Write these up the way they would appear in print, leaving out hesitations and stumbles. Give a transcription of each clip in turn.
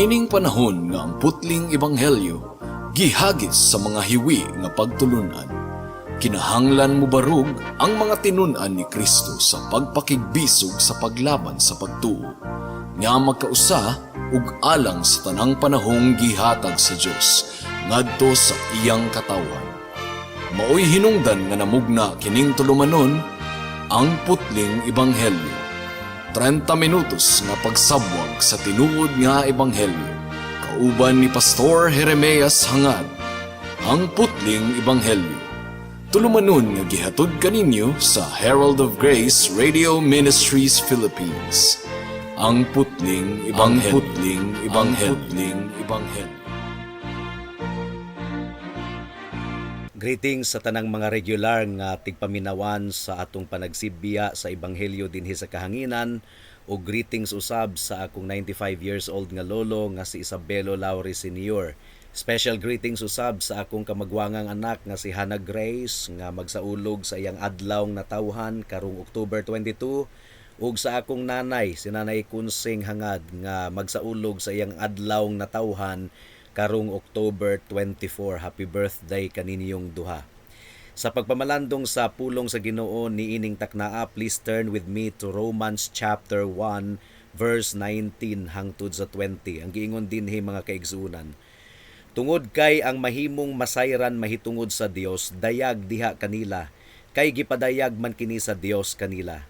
Niining panahon nga ang putling ebanghelyo gihagis sa mga hiwi nga pagtulunan, kinahanglan mobarog ang mga tinun-an ni Kristo sa pagpakigbisog sa paglaban sa pagtuo nga magkausa ug alang sa tanang panahong gihatag sa Dios ngadto sa iyang katawhan. Maoy hinungdan nga namugna kining tulumanon, Ang Putling Ebanghelyo. 30 minutos nga pagsabwag sa tinuod nga ebanghelyo. Kauban ni Pastor Jeremias Hangad. Ang Putling Ebanghelyo. Tulumanon nga gihatod kaninyo sa Herald of Grace Radio Ministries Philippines. Ang Putling Ebanghelyo. Ang Putling Ebanghelyo. Putling Ebanghelyo. Greetings sa tanang mga regular nga tigpaminawan sa atong panagsibya sa ebanghelyo dinhi sa kahanginan ug greetings usab sa akong 95 years old nga lolo nga si Isabelo Laure Sr. Special greetings usab sa akong kamagwangang anak nga si Hannah Grace nga magsaulog sa iyang adlaw natawhan karong October 22 ug sa akong nanay, si Nanay Kunsing Hangad, nga magsaulog sa iyang adlaw natawhan karong October 24. Happy birthday kaninyong duha. Sa pagpamalandong sa pulong sa Ginoo niining taknaa, please turn with me to Romans chapter 1 verse 19 hangtod sa 20. Ang giingon dinhi, mga kaigsuonan: "Tungod kay ang mahimong masayran mahitungod sa Dios dayag diha kanila, kay gipadayag man kini sa Dios kanila.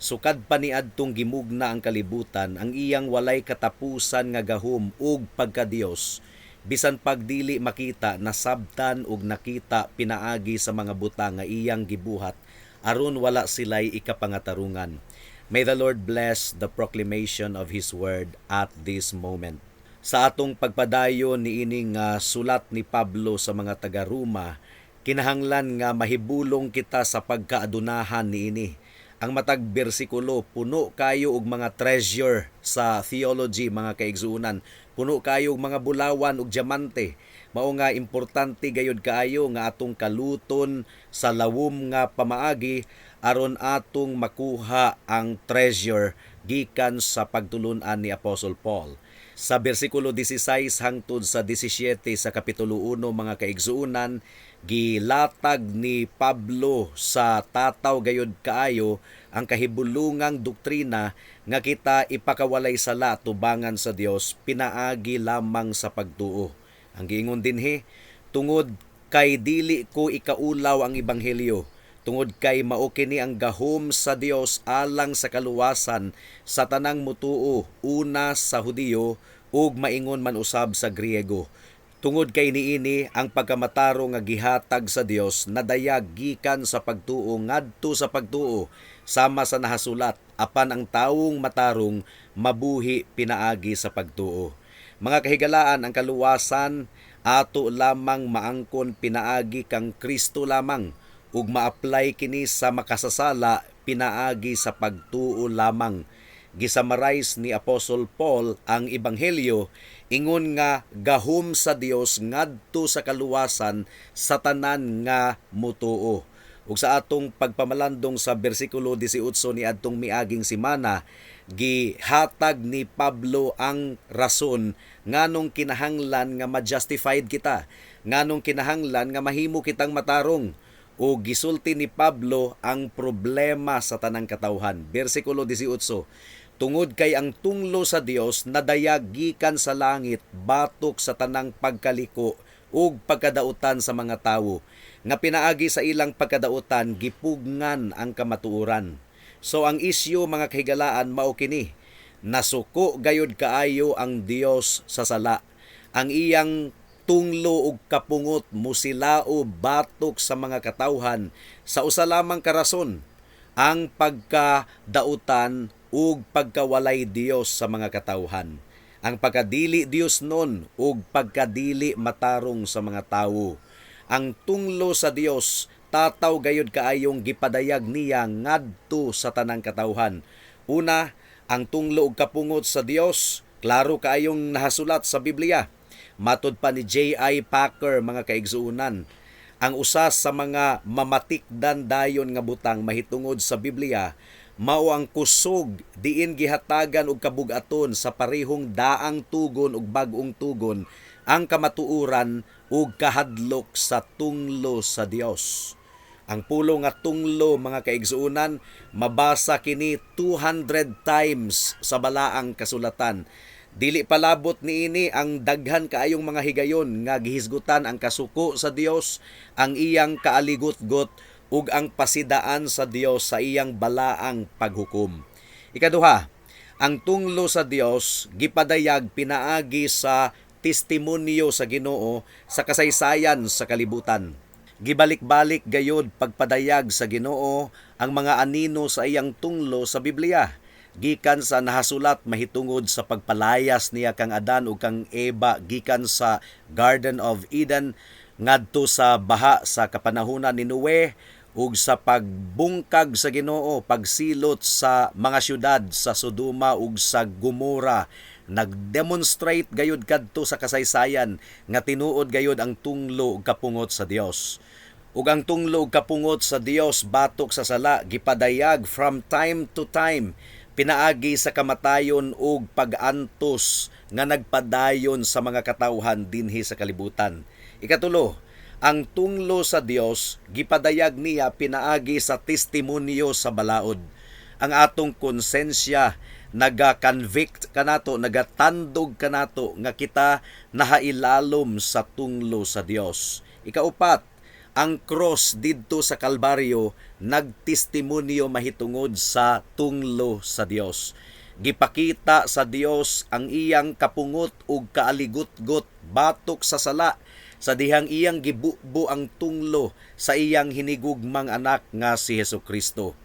Sukad pa niadtong gimugna ang kalibutan, ang iyang walay katapusan nga gahom ug pagka-Dios, bisan pagdili makita, nasabtan ug nakita pinaagi sa mga butang nga iyang gibuhat, aron wala sila'y ikapangatarungan." May the Lord bless the proclamation of His word at this moment. Sa atong pagpadayon niining nga sulat ni Pablo sa mga taga-Roma, kinahanglan nga mahibulong kita sa pagkaadunahan niini. Ang matag bersikulo puno kayo og mga treasure sa theology, mga kaigsuonan. Puno kayo og mga bulawan ug diamante. Mao nga importante gayud kaayo nga atong kaluton sa lawom nga pamaagi aron atong makuha ang treasure gikan sa pagtulun-an ni Apostle Paul. Sa bersikulo 16 hangtod sa 17 sa kapitulo 1, mga kaigsuonan, gilatag ni Pablo sa tataw gayud kaayo ang kahibulungang doktrina nga kita ipakawalay sala tubangan sa Dios pinaagi lamang sa pagtuo. Ang giingon dinhi, "Tungod kay dili ko ikaulaw ang ebanghelyo, tungod kay mao kini ang gahom sa Dios alang sa kaluwasan sa tanang mutuo, una sa Hudiyo ug maingon man usab sa Griego. Tungod kay niini ang pagkamatarong nga gihatag sa Dios nadayag gikan sa pagtuo ngadto sa pagtuo, sama sa nahasulat, apan ang tawong matarong mabuhi pinaagi sa pagtuo." Mga kahigalaan, ang kaluwasan ato lamang maangkon pinaagi kang Kristo lamang ug ma-apply kini sa makasasala pinaagi sa pagtuo lamang. Gisummarize ni Apostle Paul ang ebanghelyo ingon nga gahom sa Dios ngadto sa kaluwasan sa tanan nga mutuo. Ug sa atong pagpamalandong sa bersikulo 18 ni adtong miaging semana, gihatag ni Pablo ang rason nganong kinahanglan nga ma-justified kita, nganong kinahanglan nga mahimo kitang matarong. O gisulti ni Pablo ang problema sa tanang katawhan. Bersikulo 18: "Tungod kay ang tunglo sa Dios nadayag gikan sa langit batok sa tanang pagkaliko ug pagkadautan sa mga tawo nga pinaagi sa ilang pagkadautan gipugngan ang kamatuoran." So ang isyu, mga kahigalaan, mao kini: nasuko gayud kaayo ang Dios sa sala. Ang iyang tunglo ug kapungot musilao batok sa mga katawhan sa usa lamang ka rason, ang pagkadautan ug pagkawalay Dios sa mga katawhan. Ang pagkadili Dios nun ug pagkadili matarong sa mga tawo. Ang tunglo sa Dios tataw gayud kaayong gipadayag niya ngadto sa tanang katawhan. Una, ang tunglo ug kapungot sa Dios klaro kaayong nahasulat sa Biblia. Matod pa ni J.I. Packer, mga kaigsuonan, ang usa sa mga mamatikdan dayon nga butang mahitungod sa Biblia Mao ang kusog diin gihatagan og kabug-aton sa parehong daang tugon ug bag-ong tugon ang kamatuoran ug kahadlok sa tunglo sa Dios. Ang pulong nga tunglo, mga kaigsuonan, mabasa kini 200 times sa Balaang Kasulatan. Dili palabot niini ang daghan kaayong mga higayon nga gihisgutan ang kasuko sa Dios, ang iyang kaaligutgot ug ang pasidaan sa Dios sa iyang balaang paghukom. Ikaduha, ang tunglo sa Dios gipadayag pinaagi sa testimonyo sa Ginoo sa kasaysayan sa kalibutan. Gibalik-balik gayod pagpadayag sa Ginoo ang mga anino sa iyang tunglo sa Biblia. Gikan sa nahasulat mahitungod sa pagpalayas niya kang Adan ug kang Eva gikan sa Garden of Eden, ngadto sa baha sa kapanahunan ni Noe, ug sa pagbungkag sa Ginoo pagsilot sa mga syudad sa Sodoma ug sa Gomora. Nagdemonstrate gayud kadto sa kasaysayan nga tinuod gayud ang tunglo ug kapungot sa Dios. Ug ang tunglo ug kapungot sa Dios batok sa sala gipadayag from time to time pinaagi sa kamatayon ug pag-antos nga nagpadayon sa mga katawhan dinhi sa kalibutan. Ikatulo, ang tunglo sa Dios gipadayag niya pinaagi sa testimonyo sa balaod. Ang atong konsensya naga-convict kanato, nagatandog kanato nga kita nahailalom sa tunglo sa Dios. Ikaupat, ang cross didto sa Kalbaryo nagtestimonyo mahitungod sa tunglo sa Dios. Gipakita sa Dios ang iyang kapungot ug kaaligutgot batok sa sala sa dihang iyang gibubo ang tunglo sa iyang hinigugmang anak nga si Hesus Kristo.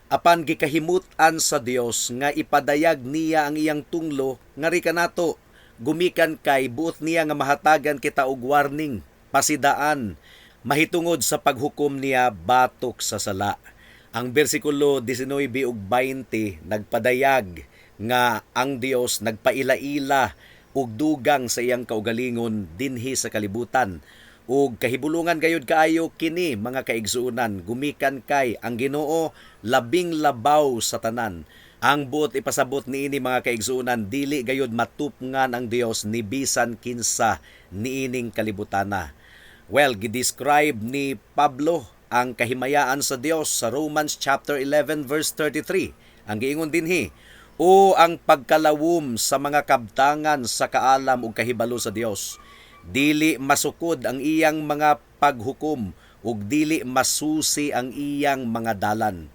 Apan gikahimut-an sa Dios nga ipadayag niya ang iyang tunglo ngari kanato, gumikan kay buot niya nga mahatagan kita og warning, pasidaan mahitungod sa paghukom niya batok sa sala. Ang bersikulo 19 ug 20 nagpadayag nga ang Dios nagpaila-ila og dugang sa iyang kaugalingon dinhi sa kalibutan. Ug kahibulungan gayud kaayo kini, mga kaigsuonan, gumikan kay ang Ginoo labing labaw sa tanan. Ang buot ipasabot niini, mga kaigsuonan, dili gayud matupngan ang Dios ni bisan kinsa niining kalibutana. Well, gidescribe ni Pablo ang kahimayaan sa Dios sa Romans chapter 11 verse 33. Ang giingon dinhi, "O ang pagkalawom sa mga kabtangan sa kaalam ug kahibalo sa Dios! Dili masukod ang iyang mga paghukom ug dili masusi ang iyang mga dalan."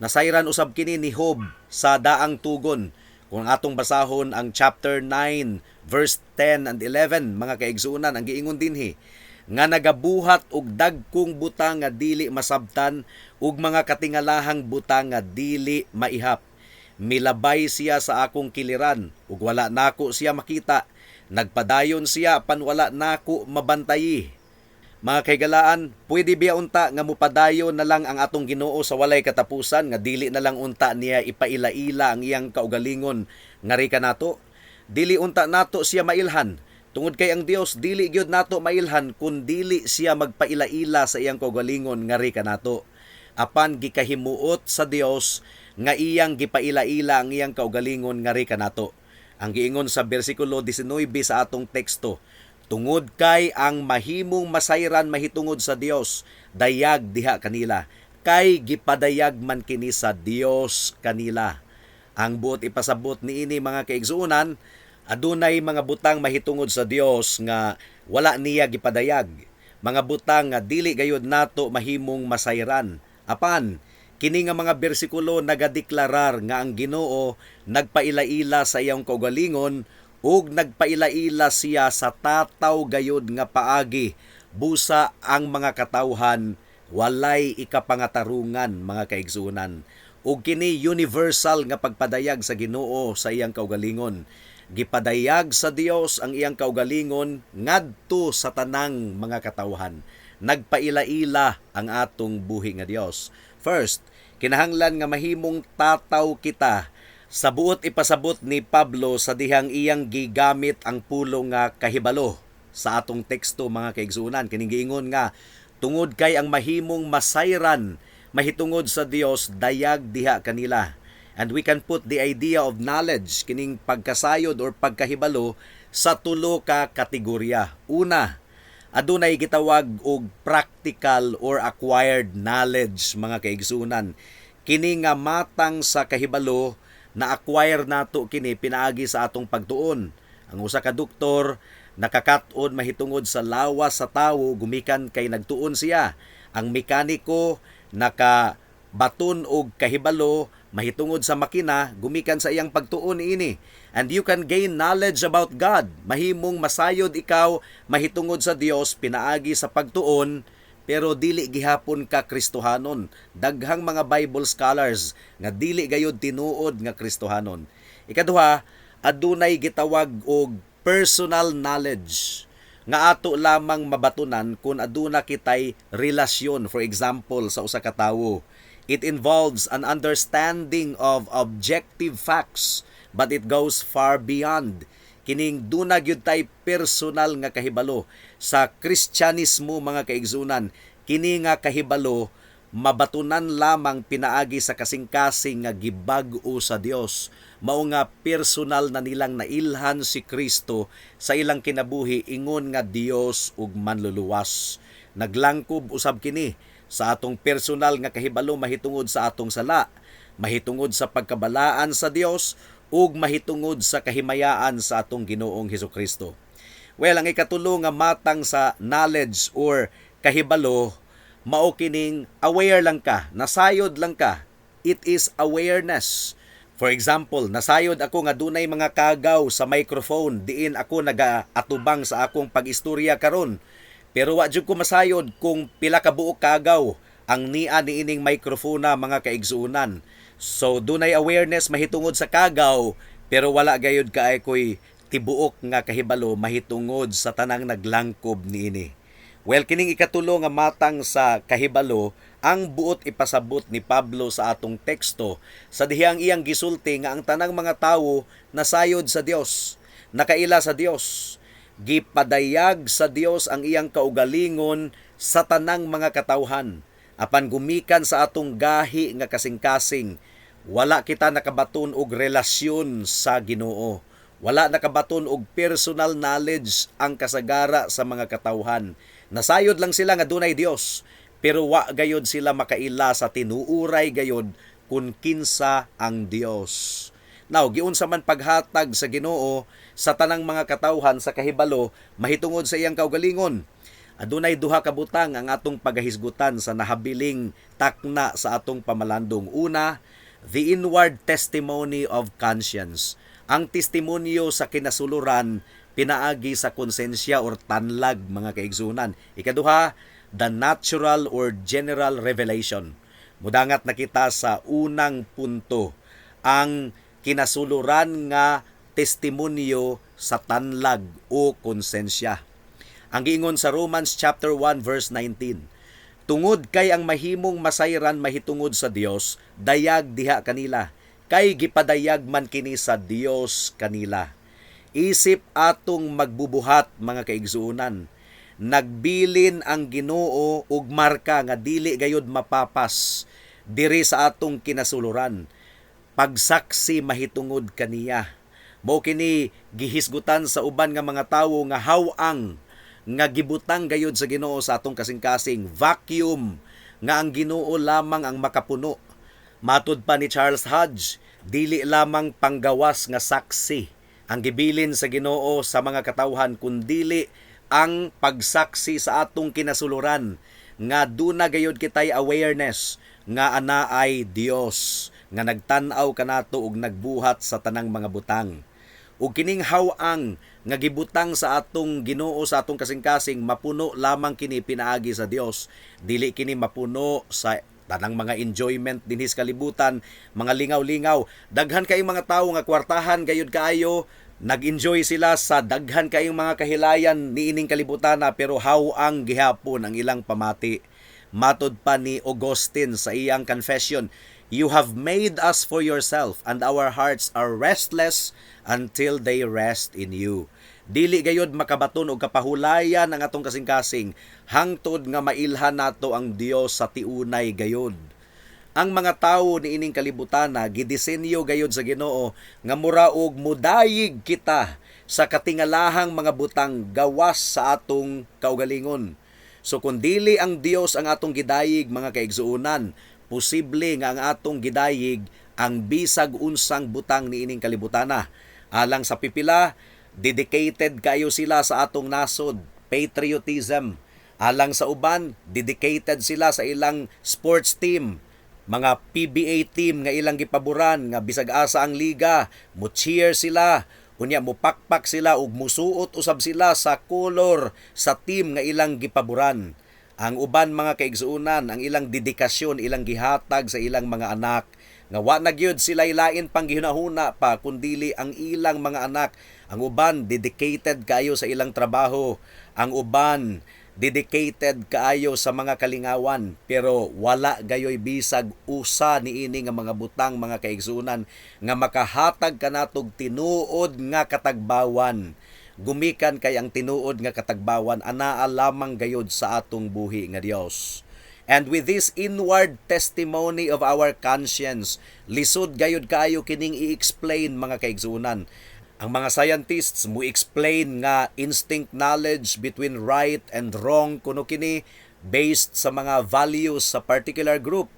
Nasayran usab kini ni Job sa daang tugon. Kung atong basahon ang chapter 9 verse 10 and 11, mga kaigsuonan, ang giingon dinhi nga nagabuhat og dagkong butang nga dili masabtan ug mga katingalahang butang nga dili maihap. "Milabay siya sa akong kiliran ug wala nako siya makita. Nagpadayon siya pan wala nako mabantayi." Mga kahigalaan, pwede biya unta nga mupadayon na lang ang atong Ginoo sa walay katapusan nga dili na lang unta niya ipaila-ila ang iyang kaugalingon ngari kanato? Dili unta nato siya mailhan. Tungod kay ang Dios dili gyud nato mailhan kun dili siya magpaila-ila sa iyang kaugalingon ngari kanato. Apan gikahimuot sa Dios nga iyang gipaila-ila ang iyang kaugalingon ngari kanato. Ang giingon sa bersikulo 19 sa atong teksto, "Tungod kay ang mahimong masayran mahitungod sa Dios dayag diha kanila, kay gipadayag man kini sa Dios kanila." Ang buot ipasabot niini, mga kaigsuonan, adunay mga butang mahitungod sa Dios nga wala niya gipadayag. Mga butang nga dili gayud nato mahimong masayran. Apan kini nga mga bersikulo nagadeklarar nga ang Ginoo nagpaila-ila sa iyang kaugalingon ug nagpaila-ila siya sa tataw gayud nga paagi busa ang mga katawhan walay ikapangatarungan, mga kaigsuonan. Ug kini universal nga pagpadayag sa Ginoo sa iyang kaugalingon. Gipadayag sa Dios ang iyang kaugalingon ngadto sa tanang mga katawhan. Nagpaila-ila ang atong buhi nga Dios. First, kinahanglan nga mahimong tataw kita sa buot ipasabot ni Pablo sa dihang iyang gigamit ang pulong nga kahibalo sa atong teksto, mga kaigsuonan. Kining giingon nga tungod kay ang mahimong masayran mahitungod sa Dios dayag diha kanila. And we can put the idea of knowledge, kining pagkasayod or pagkahibalo, sa tulo ka kategorya. Una, adunay gitawag og practical or acquired knowledge, mga kaigsunan. Kini nga matang sa kahibalo, na-acquire nato kini pinaagi sa atong pagtuon. Ang usa ka doktor nakakat-on mahitungod sa lawas sa tawo gumikan kay nagtuon siya. Ang mekaniko naka baton og kahibalo mahitungod sa makina gumikan sa iyang pagtuon niini. And you can gain knowledge about God. Mahimong masayod ikaw mahitungod sa Dios pinaagi sa pagtuon, pero dili gihapon ka Kristohanon. Daghang mga Bible scholars nga dili gayud tinuod nga Kristohanon. Ikaduha, adunay gitawag og personal knowledge nga ato lamang mabatunan kung aduna kitay relasyon, for example, sa usa ka tawo. It involves an understanding of objective facts, but it goes far beyond. Kining duna gyud tay personal nga kahibalo. Sa Kristyanismo, mga kaigsunan, kini nga kahibalo mabatunan lamang pinaagi sa kasing-kasing nga gibag-o sa Dios. Mao nga personal na nilang nailhan si Kristo sa ilang kinabuhi ingon nga Dios ug Manluluwas. Naglangkob usab kini sa atong personal nga kahibalo mahitungod sa atong sala, mahitungod sa pagkabalaan sa Dios ug mahitungod sa kahimayaan sa atong Ginoong Hesukristo. Well, ang ikatulo nga matang sa knowledge or kahibalo, mao kining aware lang ka, nasayod lang ka. It is awareness. For example, nasayod ako nga dunay mga kagaw sa microphone diin ako nagaatubang sa akong pag-istorya karon. Pero wa jud ko masayod kung pila ka buok kagaw ang nia niining microphone, mga kaigsuonan. So dunay awareness mahitungod sa kagaw, pero wala gayud kaay ko'y tibuok nga kahibalo mahitungod sa tanang naglangkob niini. Well, kining ikatulo nga matang sa kahibalo ang buot ipasabot ni Pablo sa atong teksto sa dihang iyang gisulti nga ang tanang mga tawo nasayod sa Dios, nakaila sa Dios. Gipadayag sa Dios ang iyang kaugalingon sa tanang mga katawhan. Apan gumikan sa atong gahi nga kasing-kasing, wala kita nakabaton og relasyon sa Ginoo. Wala nakabaton og personal knowledge ang kasagara sa mga katawhan. Nasayod lang sila nga dunay Dios, pero wa gayod sila makaila sa tinuuray gayod kung kinsa ang Dios. Now, giunsa man paghatag sa Ginoo sa tanang mga katawhan sa kahibalo mahitungod sa iyang kaugalingon? Adunay duha ka butang ang atong pagahisgutan sa nahabiling takna sa atong pamalandong. Una, the inward testimony of conscience. Ang testimonyo sa kinasuluran pinaagi sa konsensya or tanlag, mga kaigsunan. Ikaduha, the natural or general revelation. Mudangat na kita sa unang punto, ang kinasuluran nga testimonyo sa tanlag o konsensya. Ang giingon sa Romans chapter 1 verse 19, "Tungod kay ang mahimong masayran mahitungod sa Dios, dayag diha kanila, kay gipadayag man kini sa Dios kanila." Isip atong magbubuhat, mga kaigsuonan, nagbilin ang Ginoo og marka nga dili gayud mapapas diri sa atong kinasuluran: pagsaksi mahitungod kaniya. Mao kini gihisgutan sa uban nga mga tawo nga haw-ang nga gibutang gayud sa Ginoo sa atong kasing-kasing, vacuum nga ang Ginoo lamang ang makapuno. Matud pa ni Charles Hodge, dili lamang panggawas nga saksi ang gibilin sa Ginoo sa mga katawhan kundili ang pagsaksi sa atong kinasuluran nga duna gayud kitay awareness nga ana ay Dios nga nagtan-aw kanato ug nagbuhat sa tanang mga butang. Ug kining haw-ang nga gibutang sa atong Ginoo sa atong kasing-kasing, mapuno lamang kini pinaagi sa Dios. Dili kini mapuno sa tanang mga enjoyment dinhi sa kalibutan, mga lingaw-lingaw. Daghan kayong mga tawo nga kwartahan gayud kaayo, nag-enjoy sila sa daghan kayong mga kahilayan niining kalibutan, pero haw-ang gihapon ang ilang pamati. Matod pa ni Augustine sa iyang Confession, "You have made us for yourself, and our hearts are restless until they rest in you." Dili gayod makabaton og kapahulayan ang atong kasing-kasing hangtod nga mailhan nato ang Dios sa tiunay gayod. Ang mga tawo niining kalibutana gidisenyo gayud sa Ginoo nga mura og mudayig kita sa katingalahang mga butang gawas sa atong kaugalingon. So kung dili ang Dios ang atong gidayig, mga kaigsuonan, posible nga ang atong gidayig ang bisag unsang butang niining kalibutana. Alang sa pipila, dedicated kayo sila sa atong nasod, patriotism. Alang sa uban, dedicated sila sa ilang sports team, mga PBA team nga ilang gipaboran nga bisag asa ang liga, mo cheer sila, unya mupakpak sila ug musuot usab sila sa color sa team nga ilang gipaboran. Ang uban, mga kaigsuonan, ang ilang dedikasyon ilang gihatag sa ilang mga anak nga wa na gyud sila lain pang gihunahuna pa kundili ang ilang mga anak. Ang uban, dedicated kaayo sa ilang trabaho. Ang uban, dedicated kaayo sa mga kalingawan, pero wala gayoy bisag usa niini nga mga butang, mga kaigsuonan, nga makahatag kanatog tinuod nga katagbawan, gumikan kay ang tinuod nga katagbawan anaa lamang gayod sa atong buhi nga Dios. And with this inward testimony of our conscience, lisod gayud kaayo kining i-explain, mga kaigsuonan. Ang mga scientists mo explain nga instinct knowledge between right and wrong kuno kini based sa mga values sa particular group.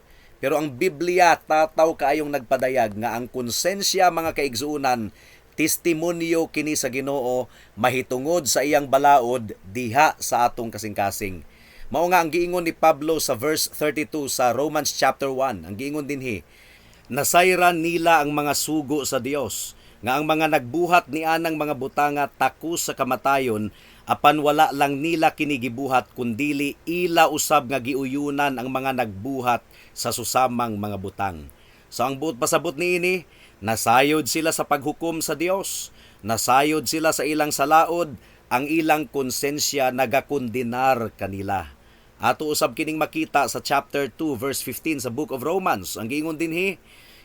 Pero ang Biblia tataw kaayong nagpadayag nga ang konsensya, mga kaigsuonan, testimonyo kini sa Ginoo mahitungod sa iyang balaod diha sa atong kasing-kasing. Mao nga ang giingon ni Pablo sa verse 32 sa Romans chapter 1, ang giingon dinhi, "Nasayran nila ang mga sugo sa Dios nga ang mga nagbuhat ni anang mga butanga takos sa kamatayon, apan wala lang nila kini gibuhat kundili ila usab nga giuyunan ang mga nagbuhat sa susamang mga butang." So ang buot pasabot niini, nasayod sila sa paghukom sa Dios, nasayod sila sa ilang salaod, ang ilang konsensya nagakondenar kanila. Ato usab kining makita sa chapter 2 verse 15 sa Book of Romans. Ang giingon dinhi,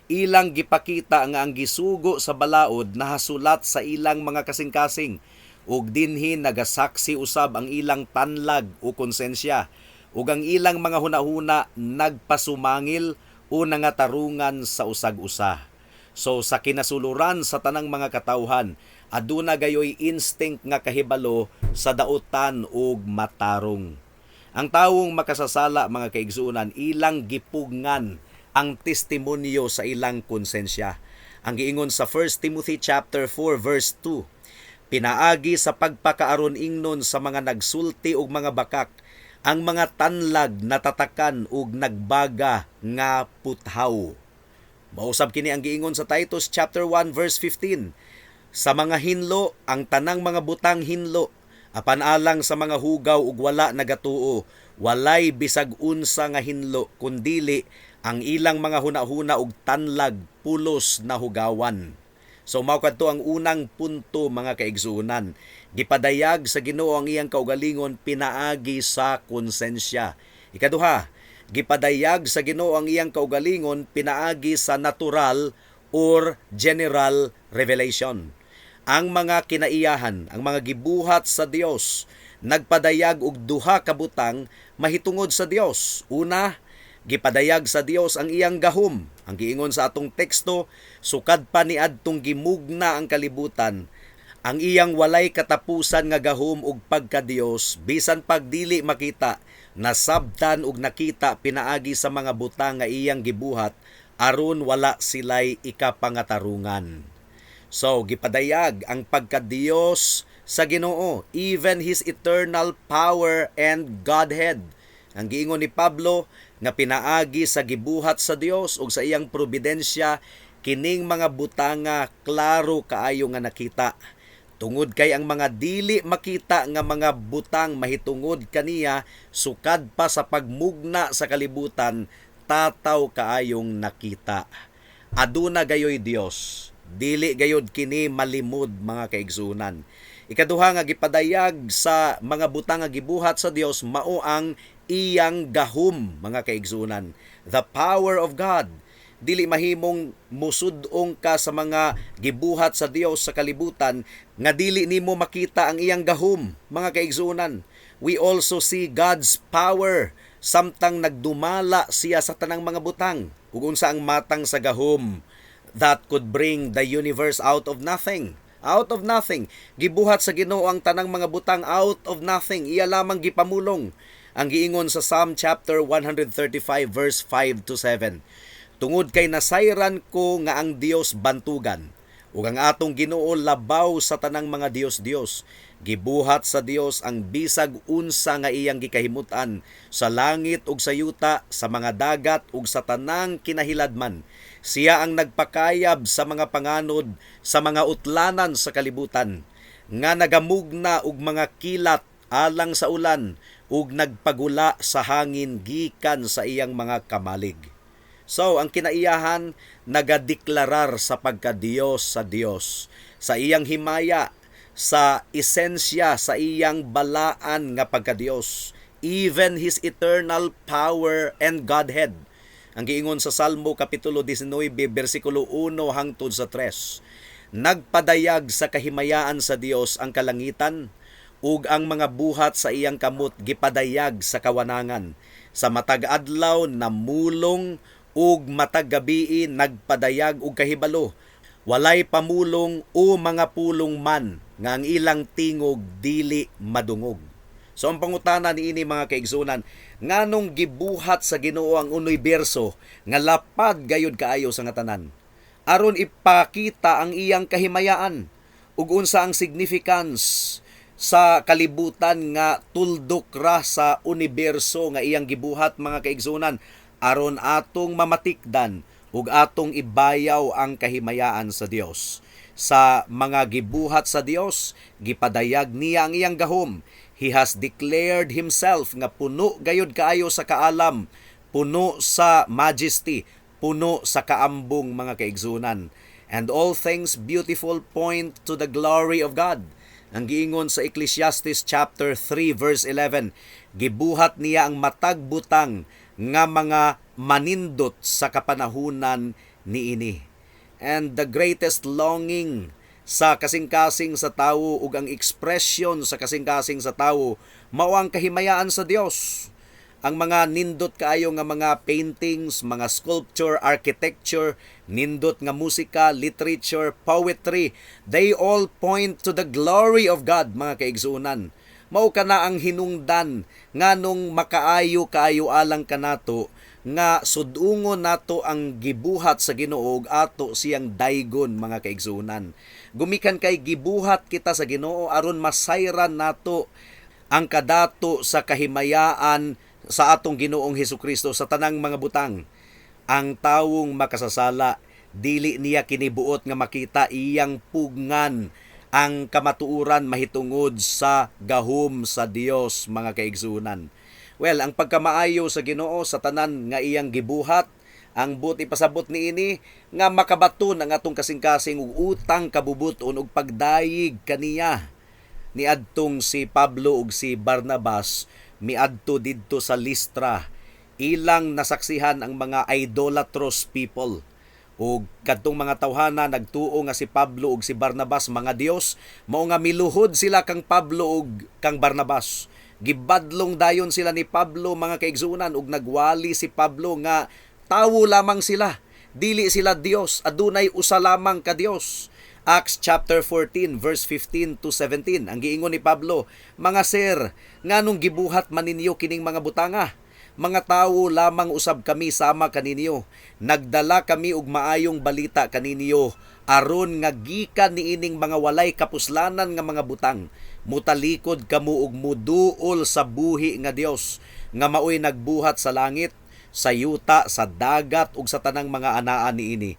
ilang gipakita nga ang gisugo sa balaod nahasulat sa ilang mga kasing-kasing ug dinhi nagasaksi usab ang ilang tanlag o konsensya ug ang ilang mga hunahuna nagpasumangil o nangatarungan sa usag-usa. So sa kinasuluran sa tanang mga katawhan, aduna gayoy instinct nga kahibalo sa dautan ug matarong. Ang tawong makasasala, mga kaigsuonan, ilang gipugngan ang testimonyo sa ilang konsensya. Ang giingon sa 1 Timothy chapter 4 verse 2, "Pinaagi sa pagpakaaron ingnon sa mga nagsulti og mga bakak, ang mga tanlag natatakan og nagbaga nga puthaw." Mausab kini ang giingon sa Titus chapter 1 verse 15. "Sa mga hinlo, ang tanang mga butang hinlo, apan alang sa mga hugaw ug wala nagatuo, walay bisag unsa nga hinlo, kundili ang ilang mga hunahuna ug tanlag pulos na hugawan." So mao kadto ang unang punto, mga kaigsuonan. Gipadayag sa Ginoo ang iyang kaugalingon pinaagi sa konsensya. Ikaduha, gipadayag sa Ginoo ang iyang kaugalingon pinaagi sa natural or general revelation. Ang mga kinaiyahan, ang mga gibuhat sa Dios, nagpadayag og duha ka butang mahitungod sa Dios. Una, gipadayag sa Dios ang iyang gahom. Ang giingon sa atong teksto, sukad pa niadtong gimugna ang kalibutan, ang iyang walay katapusan nga gahom ug pagka-Dios, bisan pagdili makita, nasabtan ug nakita pinaagi sa mga butang nga iyang gibuhat aron wala sila'y ikapangatarungan. So, gipadayag ang pagka-Dios sa Ginoo, even His eternal power and Godhead. Ang giingon ni Pablo nga pinaagi sa gibuhat sa Dios ug sa iyang providensya, kining mga butanga klaro kaayo nga nakita. Tungod kay ang mga dili makita nga mga butang mahitungod kaniya sukad pa sa pagmugna sa kalibutan tataw kaayong nakita. Aduna gayoy Dios. Dili gayod kini malimod, mga kaigsunan. Ikaduha nga gipadayag sa mga butang nga gibuhat sa Dios mao ang iyang gahom, mga kaigsunan. The power of God. Dili mahimong musud-ong ka sa mga gibuhat sa Dios sa kalibutan nga dili nimo makita ang iyang gahom, mga kaigsunan. We also see God's power samtang nagdumala siya sa tanang mga butang. Ug unsa ang matang sa gahom that could bring the universe out of nothing? Out of nothing. Gibuhat sa Ginoo ang tanang mga butang out of nothing. Iya lamang gipamulong. Ang giingon sa Psalm chapter 135 verse 5 to 7. "Tungod kay nasayran ko nga ang Dios bantugan ug ang atong Ginoo labaw sa tanang mga dios-dios. Gibuhat sa Dios ang bisag unsa nga iyang gikahimut-an sa langit ug sa yuta, sa mga dagat ug sa tanang kinahiladman. Siya ang nagpakayab sa mga panganod sa mga utlanan sa kalibutan, nga nagamugna og mga kilat alang sa ulan ug nagpagula sa hangin gikan sa iyang mga kamalig." So, ang kinaiyahan nagadeklarar sa pagka-Diyos sa Dios, sa iyang himaya, sa esensya, sa iyang balaan nga pagka-Diyos, even His eternal power and Godhead. Ang giingon sa Salmo kapitulo 19 bersikulo 1 hangtod sa 3. "Nagpadayag sa kahimayaan sa Dios ang kalangitan ug ang mga buhat sa iyang kamot gipadayag sa kawanangan. Sa matag adlaw namulong ug matag gabii nagpadayag og kahibalo. Walay pamulong o mga pulong man nga ang ilang tingog dili madungog." So ang pangutana niini, mga kaigsunan, nganong gibuhat sa Ginoo ang universo nga lapad gayud kaayo sa nga tanan? Aron ipakita ang iyang kahimayaan. Ug unsa ang significance sa kalibutan nga tuldok ra sa universo nga iyang gibuhat, mga kaigsunan? Aron atong mamatikdan ug atong ibayaw ang kahimayaan sa Dios. Sa mga gibuhat sa Dios, gipadayag niya ang iyang gahom. He has declared himself nga puno gayud kaayo sa kaalam, puno sa majesty, puno sa kaambong, mga kaigsunan. And all things beautiful point to the glory of God. Ang giingon sa Ecclesiastes chapter 3 verse 11, gibuhat niya ang matag butang nga mga manindot sa kapanahunan niini. And the greatest longing sa kasing-kasing sa tawo ug ang expression sa kasing-kasing sa tawo mao ang kahimayaan sa Dios. Ang mga nindot kaayo nga mga paintings, mga sculpture, architecture, nindot nga musika, literature, poetry, they all point to the glory of God, mga kaigsuonan. Mao kana ang hinungdan nganong makaayo kaayo alang kanato nga sudungon nato ang gibuhat sa Ginoo ug ato siyang daygon, mga kaigsuonan. Gumikan kay gibuhat kita sa Ginoo aron masayran nato ang kadato sa kahimayaan sa atong Ginoong Hesukristo sa tanang mga butang. Ang tawong makasasala, dili niya kinibuot nga makita iyang pugngan ang kamatuoran mahitungod sa gahom sa Dios, mga kaigsunan. Well, ang pagkamaayo sa Ginoo sa tanan nga iyang gibuhat, ang buot ipasabot niini nga makabaton ang atong kasing-kasing ug utang kabubuton ug pagdayig kaniya. Niadtong si Pablo ug si Barnabas miadto didto sa Listra, ilang nasaksihan ang mga idolatrous people. Ug kadtong mga tawhana nagtuo nga si Pablo ug si Barnabas mga Dios, mao nga miluhod sila kang Pablo ug kang Barnabas. Gibadlong dayon sila ni Pablo, mga kaigsuonan, ug nagwali si Pablo nga tawo lamang sila, dili sila Dios, adunay usa lamang ka Dios. Acts chapter 14 verse 15 to 17. Ang giingon ni Pablo, "Mga sir, nganong gibuhat man ninyo kining mga butanga? Mga tawo lamang usab kami sama kaninyo. Nagdala kami og maayong balita kaninyo aron nga gikan niining mga walay kapuslanan nga mga butang mutalikod kamo og muduol sa buhi nga Dios nga maoy nagbuhat sa langit, sa yuta, sa dagat ug sa tanang mga anaa niini.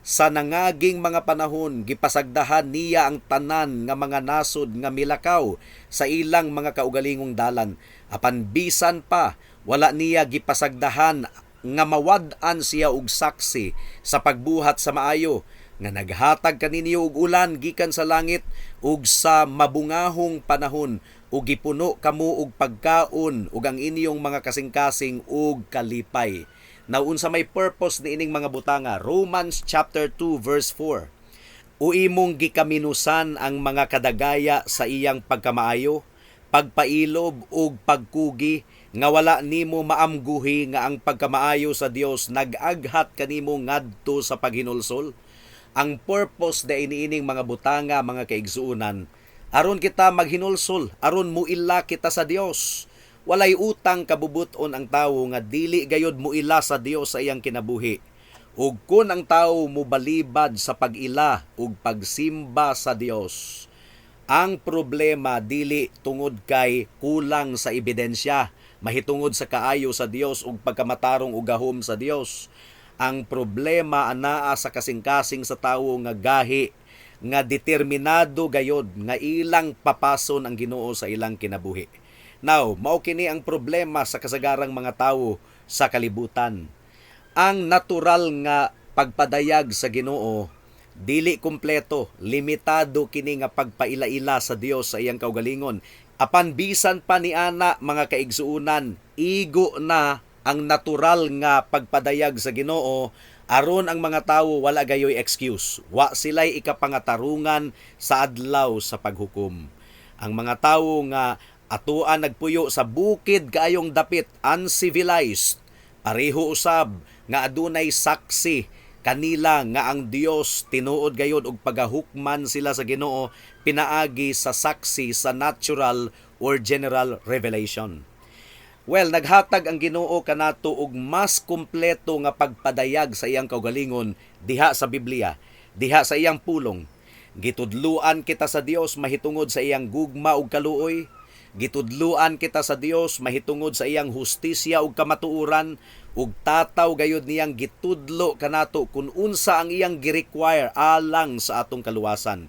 Sa nangaging mga panahon gipasagdahan niya ang tanan nga mga nasod nga milakaw sa ilang mga kaugalingong dalan. Apan bisan pa wala niya gipasagdahan nga mawad-an siya og saksi sa pagbuhat sa maayo, nga naghatag kaninyo og ulan gikan sa langit ug sa mabungahong panahon ug gipuno kamo og pagkaon ug ang inyong mga kasing-kasing og kalipay." Now, unsa may purpose niining mga butanga? Romans chapter 2 verse 4. "O imong gikaminusan ang mga kadagaya sa iyang pagkamaayo, pagpailob ug pagkugi Nga wala nimo maamguhi nga ang pagkamaayo sa Dios nag-aghat kanimo ngadto sa paghinulsol? Ang purpose da iniining mga butanga, mga kaigsuonan, aron kita maghinulsol, aron muila kita sa Dios. Walay utang kabubuton ang tawo nga dili gayod muila sa Dios sa iyang kinabuhi. Ug kun ang tawo mobalibad sa pag-ila ug pagsimba sa Dios, ang problema dili tungod kay kulang sa ebidensya mahitungod sa kaayo sa Dios ug pagkamatarong ug gahom sa Dios. Ang problema anaa sa kasing-kasing sa tawo nga gahi nga determinado gayod nga ilang papason ang Ginoo sa ilang kinabuhi. Now, mao kini ang problema sa kasagarang mga tawo sa kalibutan. Ang natural nga pagpadayag sa Ginoo dili kumpleto, limitado kini nga pagpaila-ila sa Dios sa iyang kaugalingon. Apan bisan pa ni ana, mga kaigsuonan, igo na ang natural nga pagpadayag sa Ginoo aron ang mga tawo wala gayoy excuse. Wa sila'y ikapangatarungan sa adlaw sa paghukom. Ang mga tawo nga atoa nagpuyo sa bukid kaayong dapit, uncivilized, pareho usab nga adunay saksi kanila nga ang Dios tinuod gayod og pagahukman sila sa Ginoo pinaagi sa saksi sa natural or general revelation. Well, naghatag ang Ginoo kanato og mas kumpleto nga pagpadayag sa iyang kaugalingon diha sa Biblia, diha sa iyang pulong. Gitudluan kita sa Dios mahitungod sa iyang gugma ug kaluoy. Gitudluan kita sa Dios mahitungod sa iyang hustisya ug kamatuoran, ug tataw gayud niyang gitudlo kanato kun unsa ang iyang gi-require alang sa atong kaluwasan.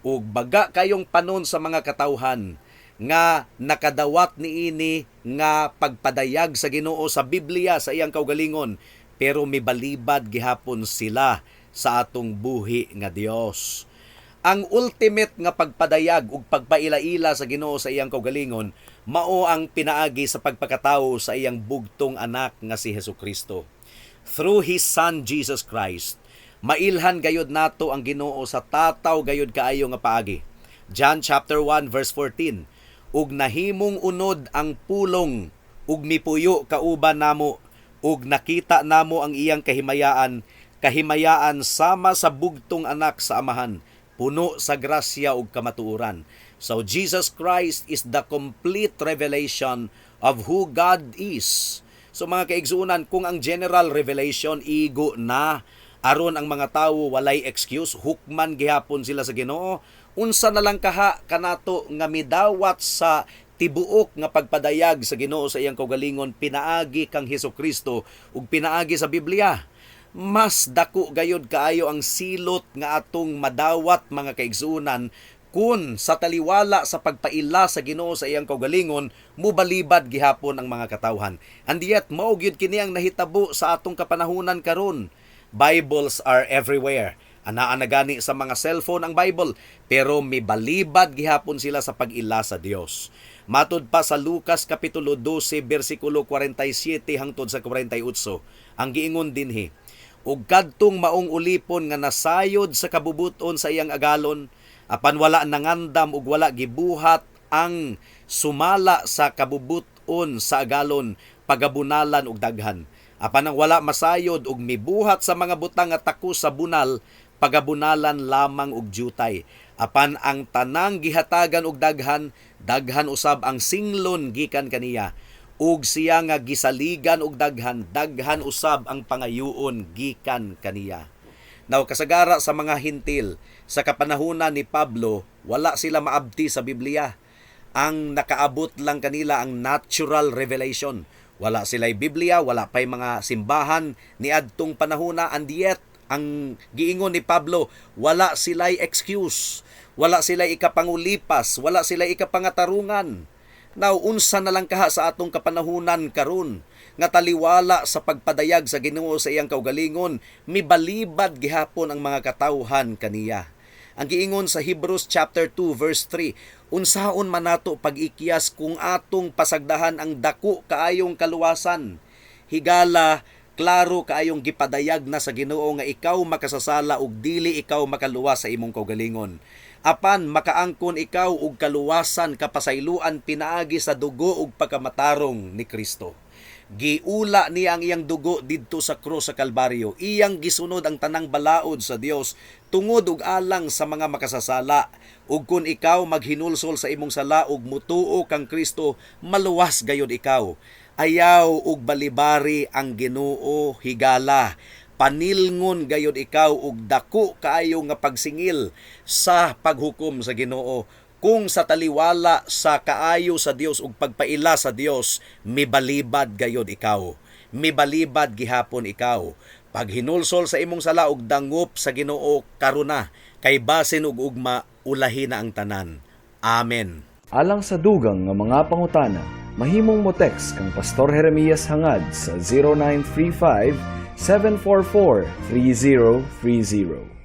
Ug baga kayong panon sa mga katawhan nga nakadawat niini nga pagpadayag sa Ginoo sa Biblia sa iyang kaugalingon, pero mibalibad gihapon sila sa atong buhi nga Dios. Ang ultimate nga pagpadayag ug pagpaila-ila sa Ginoo sa iyang kaugalingon mao ang pinaagi sa pagpakatawo sa iyang bugtong anak nga si Hesukristo. Through His Son Jesus Christ, mailhan gayud nato ang Ginoo sa tataw gayud kaayo nga paagi. John chapter 1 verse 14: "Ug nahimong unod ang Pulong ug mipuyo kauban namo, ug nakita namo ang iyang kahimayaan, kahimayaan sama sa bugtong anak sa Amahan, puno sa grasya ug kamatuoran." So Jesus Christ is the complete revelation of who God is. So mga kaigsuonan, kung ang general revelation igo na aron ang mga tawo walay excuse, hukman gihapon sila sa Ginoo, unsa na lang kaha kanato nga midawat sa tibuok nga pagpadayag sa Ginoo sa iyang kaugalingon pinaagi kang Hesukristo ug pinaagi sa Biblia? Mas dako gayod kaayo ang silot nga atong madawat, mga kaigsuonan, kun sa taliwala sa pagpaila sa Ginoo sa iyang kaugalingon mubalibad gihapon ang mga katawhan. And yet mao gyud kini ang nahitabo sa atong kapanahunan karon. Bibles are everywhere. Anaa na gani sa mga cellphone ang Bible, pero mibalibad gihapon sila sa pag-ila sa Dios. Matud pa sa Lucas kapitulo 12 bersikulo 47 hangtod sa 48, ang giingon dinhi: "Ug kadtong maong ulipon nga nasayod sa kabubuton sa iyang agalon, apan wala nangandam ug wala gibuhat ang sumala sa kabubuton sa agalon, pagabunalan og daghan. Apan ang wala masayod ug mibuhat sa mga butang nga takos sa bunal, pagabunalan lamang og jutay. Apan ang tanang gihatagan og daghan, daghan usab ang singlon gikan kaniya. Ug siya nga gisaligan og daghan, daghan usab ang pangayuon gikan kaniya." Now, kasagara sa mga Hintil sa kapanahunan ni Pablo, wala sila maabti sa Biblia. Ang nakaabot lang kanila ang natural revelation. Wala sila'y Biblia, wala pa'y mga simbahan ni adtong panahona, and yet ang giingon ni Pablo, wala sila'y excuse, wala sila'y ikapangulipas, wala sila'y ikapangatarungan. Now, unsa na lang kaha sa atong kapanahunan karon nga taliwala sa pagpadayag sa Ginoo sa iyang kaugalingon, mibalibad gihapon ang mga katawhan kaniya? Ang giingon sa Hebrews chapter 2 verse 3, "Unsaon man nato pag-ikyas kung atong pasagdahan ang dako kaayong kaluwasan? Higala klaro kaayong gipadayag na sa Ginoo nga ikaw makasasala ug dili ikaw makaluwas sa imong kaugalingon." Apan makaangkon ikaw og kaluwasan, kapasayloan, pinaagi sa dugo ug pagkamatarong ni Kristo. Giula niya ang iyang dugo didto sa krus sa Kalbaryo. Iyang gisunod ang tanang balaod sa Dios tungod ug alang sa mga makasasala. Ug kun ikaw maghinulsol sa imong sala ug mutuo kang Kristo, maluwas gayud ikaw. Ayaw og balibari ang Ginoo higala. Panilngon gayud ikaw og dako kaayo nga pagsingil sa paghukom sa Ginoo kung sa taliwala sa kaayo sa Dios ug pagpaila sa Dios, mibalibad gayud ikaw. Mibalibad gihapon ikaw. Paghinulsol sa imong sala ug dangop sa Ginoo karuna, kay basin ug ugma ulahi na ang tanan. Amen. Alang sa dugang nga mga pangutana, mahimong mo text kang Pastor Jeremias Hangad sa 0935 744 3030.